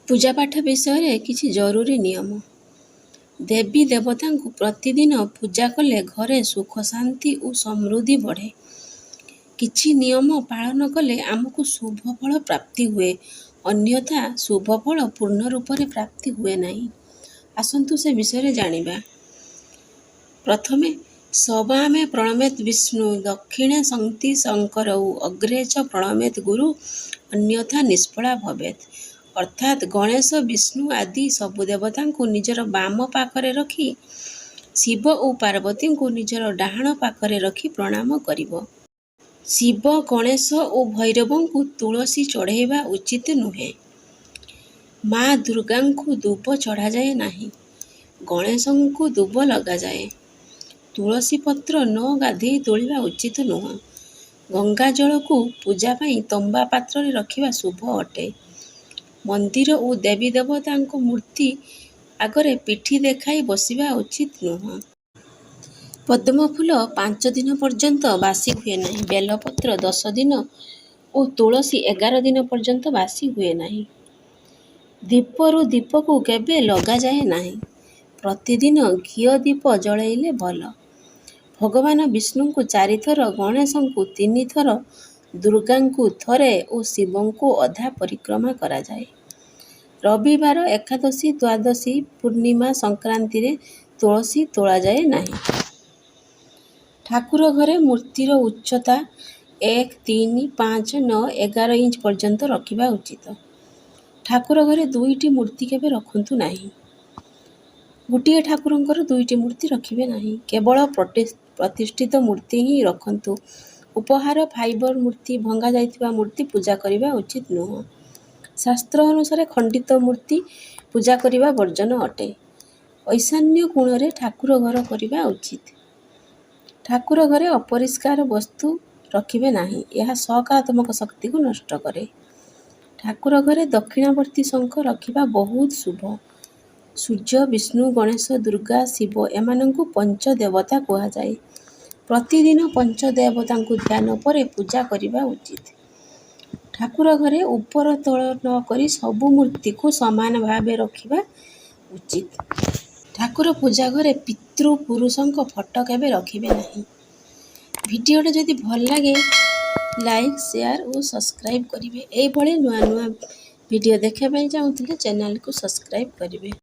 ପୂଜାପାଠ ବିଷୟରେ କିଛି ଜରୁରୀ ନିୟମ। ଦେବୀ ଦେବତାଙ୍କୁ ପ୍ରତିଦିନ ପୂଜା କଲେ ଘରେ ସୁଖ, ଶାନ୍ତି ଓ ସମୃଦ୍ଧି ବଢ଼େ। କିଛି ନିୟମ ପାଳନ କଲେ ଆମକୁ ଶୁଭ ଫଳ ପ୍ରାପ୍ତି ହୁଏ, ଅନ୍ୟଥା ଶୁଭ ଫଳ ପୂର୍ଣ୍ଣ ରୂପରେ ପ୍ରାପ୍ତି ହୁଏ ନାହିଁ। ଆସନ୍ତୁ ସେ ବିଷୟରେ ଜାଣିବା। ପ୍ରଥମେ, ସବାମେ ପ୍ରଣମେତ ବିଷ୍ଣୁ, ଦକ୍ଷିଣେ ଶକ୍ତି ଶଙ୍କରଉ, ଅଗ୍ରେ ଚ ପ୍ରଣମେତ ଗୁରୁ, ଅନ୍ୟଥା ନିଷ୍ଫଳା ଭବେତ। ଅର୍ଥାତ୍ ଗଣେଶ, ବିଷ୍ଣୁ ଆଦି ସବୁ ଦେବତାଙ୍କୁ ନିଜର ବାମ ପାଖରେ ରଖି ଶିବ ଓ ପାର୍ବତୀଙ୍କୁ ନିଜର ଡାହାଣ ପାଖରେ ରଖି ପ୍ରଣାମ କରିବ। ଶିବ, ଗଣେଶ ଓ ଭୈରବଙ୍କୁ ତୁଳସୀ ଚଢ଼ାଇବା ଉଚିତ ନୁହେଁ। ମା ଦୁର୍ଗାଙ୍କୁ ଦୁବ ଚଢ଼ାଯାଏ ନାହିଁ। ଗଣେଶଙ୍କୁ ଦୁବ ଲଗାଯାଏ। ତୁଳସୀ ପତ୍ର ନ ଗାଧୋଇ ତୋଳିବା ଉଚିତ ନୁହେଁ। ଗଙ୍ଗାଜଳକୁ ପୂଜା ପାଇଁ ତମ୍ବା ପାତ୍ରରେ ରଖିବା ଶୁଭ ଅଟେ। ମନ୍ଦିର ଓ ଦେବୀ ଦେବତାଙ୍କ ମୂର୍ତ୍ତି ଆଗରେ ପିଠି ଦେଖାଇ ବସିବା ଉଚିତ ନୁହେଁ। ପଦ୍ମ ଫୁଲ 5 ଦିନ ପର୍ଯ୍ୟନ୍ତ ବାସି ହୁଏ ନାହିଁ। ବେଲପତ୍ର 10 ଦିନ ଓ ତୁଳସୀ 11 ଦିନ ପର୍ଯ୍ୟନ୍ତ ବାସି ହୁଏ ନାହିଁ। ଦୀପରୁ ଦୀପକୁ କେବେ ଲଗାଯାଏ ନାହିଁ। ପ୍ରତିଦିନ ଘିଅ ଦୀପ ଜଳାଇଲେ ଭଲ। ଭଗବାନ ବିଷ୍ଣୁଙ୍କୁ ଚାରିଥର, ଗଣେଶଙ୍କୁ ତିନିଥର, ଦୁର୍ଗାଙ୍କୁ ଥରେ ଓ ଶିବଙ୍କୁ ଅଧା ପରିକ୍ରମା କରାଯାଏ। ରବିବାର, ଏକାଦଶୀ, ଦ୍ୱାଦଶୀ, ପୂର୍ଣ୍ଣିମା, ସଂକ୍ରାନ୍ତିରେ ତୁଳସୀ ତୋଳାଯାଏ ନାହିଁ। ଠାକୁର ଘରେ ମୂର୍ତ୍ତିର ଉଚ୍ଚତା 1, 3, 5, 9, 11 ଇଞ୍ଚ ପର୍ଯ୍ୟନ୍ତ ରଖିବା ଉଚିତ। ଠାକୁର ଘରେ ଦୁଇଟି ମୂର୍ତ୍ତି କେବେ ରଖନ୍ତୁ ନାହିଁ। ଗୋଟିଏ ଠାକୁରଙ୍କର ଦୁଇଟି ମୂର୍ତ୍ତି ରଖିବେ ନାହିଁ। କେବଳ ପ୍ରତିଷ୍ଠିତ ମୂର୍ତ୍ତି ହିଁ ରଖନ୍ତୁ। ଉପହାର, ଫାଇବର ମୂର୍ତ୍ତି, ଭଙ୍ଗା ଯାଇଥିବା ମୂର୍ତ୍ତି ପୂଜା କରିବା ଉଚିତ ନୁହେଁ। ଶାସ୍ତ୍ର ଅନୁସାରେ ଖଣ୍ଡିତ ମୂର୍ତ୍ତି ପୂଜା କରିବା ବର୍ଜନ ଅଟେ। ଐଶାନ୍ୟ କୋଣରେ ଠାକୁର ଘର କରିବା ଉଚିତ। ଠାକୁର ଘରେ ଅପରିଷ୍କାର ବସ୍ତୁ ରଖିବେ ନାହିଁ। ଏହା ସକାରାତ୍ମକ ଶକ୍ତିକୁ ନଷ୍ଟ କରେ। ଠାକୁର ଘରେ ଦକ୍ଷିଣାବର୍ତ୍ତୀ ଶଙ୍ଖ ରଖିବା ବହୁତ ଶୁଭ। ସୂର୍ଯ୍ୟ, ବିଷ୍ଣୁ, ଗଣେଶ, ଦୁର୍ଗା, ଶିବ ଏମାନଙ୍କୁ ପଞ୍ଚଦେବତା କୁହାଯାଏ। ପ୍ରତିଦିନ ପଞ୍ଚଦେବତାଙ୍କୁ ଧ୍ୟାନ ପରେ ପୂଜା କରିବା ଉଚିତ। ଠାକୁର ଘରେ ଉପର ତଳ ନ କରି ସବୁ ମୂର୍ତ୍ତିକୁ ସମାନ ଭାବେ ରଖିବା ଉଚିତ। ଠାକୁର ପୂଜା ଘରେ ପିତୃପୁରୁଷଙ୍କ ଫଟୋ କେବେ ରଖିବେ ନାହିଁ। ଭିଡ଼ିଓଟା ଯଦି ଭଲ ଲାଗେ, ଲାଇକ୍, ସେୟାର ଓ ସବସ୍କ୍ରାଇବ୍ କରିବେ। ଏଇଭଳି ନୂଆ ନୂଆ ଭିଡ଼ିଓ ଦେଖିବା ପାଇଁ ଚାହୁଁଥିଲେ ଚ୍ୟାନେଲକୁ ସବସ୍କ୍ରାଇବ୍ କରିବେ।